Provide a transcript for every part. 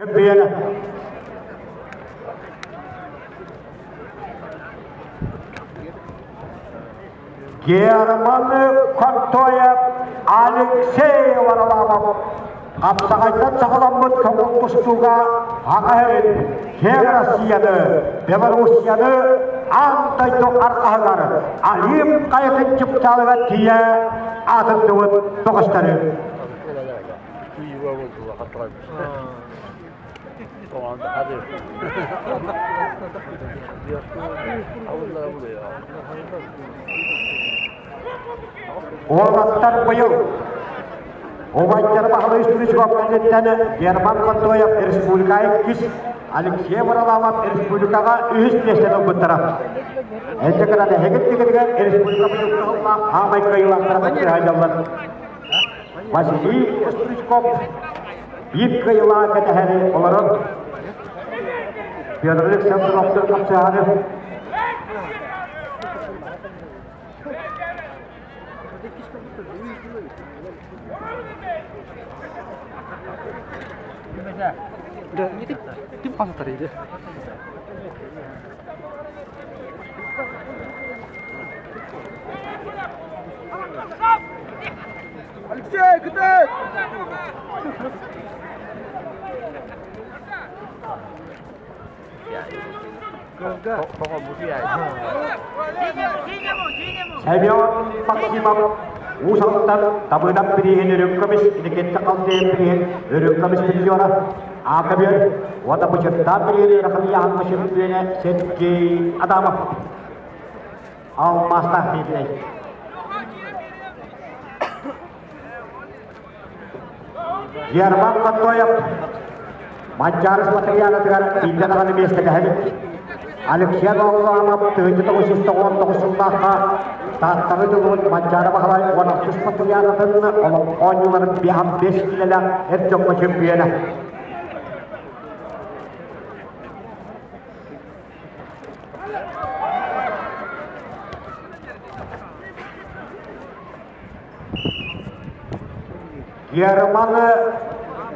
Чөмпүйүөнэ. Герман Контоев Алексей Варламов хапсаҕайтан саҕаламмыт көҥүл тустууга аҕа иһин киэҥ Россияны, Белоруссияны аан дойду арҕаһыгар Олимп хайатын чыпчаалыгар тиийэ аатырдыбыт бөҕөстөрү. Уолаттар быйыл убайдара Баһылай Стручков кэнниттэн Герман Контоев республика иккис, Алексей Варламов республикаҕа үһүс миэстэни ылбыттара. Эдьэ гынан эһигит тигиригэр республика быйылгы хаамай кыайыылаахтара кыттыһайдаллар. Василий Стручков биир кыайыылаах кэтэһэри олорон Петр Александровтар хапсыһары Ким хасатар Алексей, кытай! Семен Максимов Уус Алдан Табыынап бирииһин үрүҥ көмүс Никита Халдеев бирииһин үрүҥ көмүс призера Аакабүөр уонна Бычырдаан бирииһин ыарахан ыйааһыҥҥа чөмпүйүөнэ Сергей Адамов Алмаастаах Миитинэй. Герман Контоев Манчаарыс матырыйаалатыгар биирдэ даҕаны миэстэлэһэбит. Алексей Варламов 1999 сыллаахха Тааттаҕа дьолугун Манчаары Баһылай 16 матырыйаалатын олоҥхо оонньууларын 55 киилэлээх эр дьоҥҥо чөмпүйүөнэ. Герман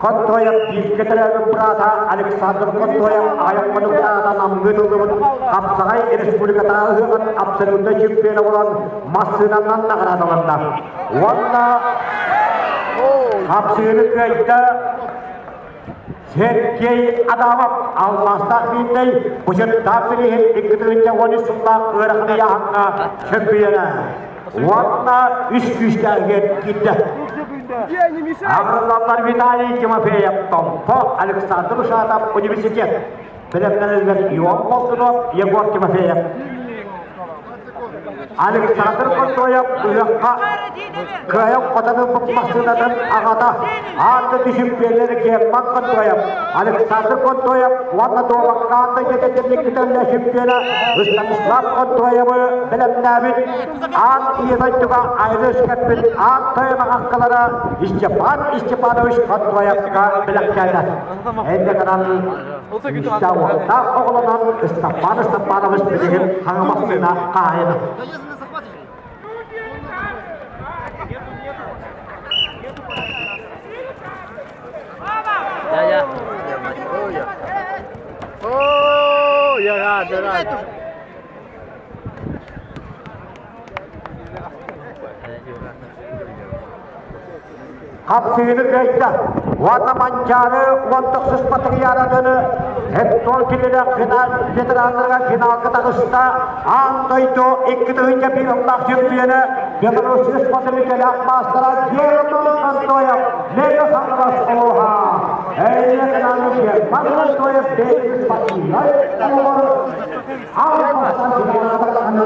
Контоев бииргэ төрөөбүт быраата Александр Контоев аҕыйах хонуктааҕыта Намҥа ыытыллыбыт Хапсаҕай республикатааҕы ыһыаҕын абсолютнай чемпиона буолан массыынанан наҕараадаланна. Уонна хапсыыны кыайда Сергей Адамов алмаастаах биирдэй бучуттаах бирииһин 2013 сыллаах ыарахан ыйааһыҥҥа чөмпүйүөнэ уонна үс күүстээҕигэр киирдэ. Аҕырыллаллар Виталий Тимофеев, Томпо, Александр Ушатов, университет. Бэлэмнэнэллэр Ион Болтунов, Егор Тимофеев. Александр Контоев ыһыахха кыайан хотон ылбыт массыынатын аҕата аан дьүһүмпүөннэр Герман Контоев, Александр Контоев уонна дуобакка дойдутун чемпиона Станислав Контоевы бэлэмнээбит аан ийэ дойдуга айры үөскэппит аан тойон аҕаккалара Степан Степанович Контоевка бэлэхтээтэ. Эннэ гынан Уоттаах оҕолонон Ыстаппаан Ыстаппаанабыс билигин хаҥа массыына хаһаайына. Я, я. О, я рад, я рад. Хапсыыны кыайда. Уонна Манчаары 19 матырыйаалатын Хектор кинилэр финал ветераннарга финалга таҕыста. Аан дойду 2001 сыллаах чөмпүйүөнэ Беларусь Республикалаах маастара Герман Антоев Мега Хаҥалас улууһа. Эйиэхэ Герман Антоев бэйэтин спортивнай олоҕор аан бастаан финалга тахсан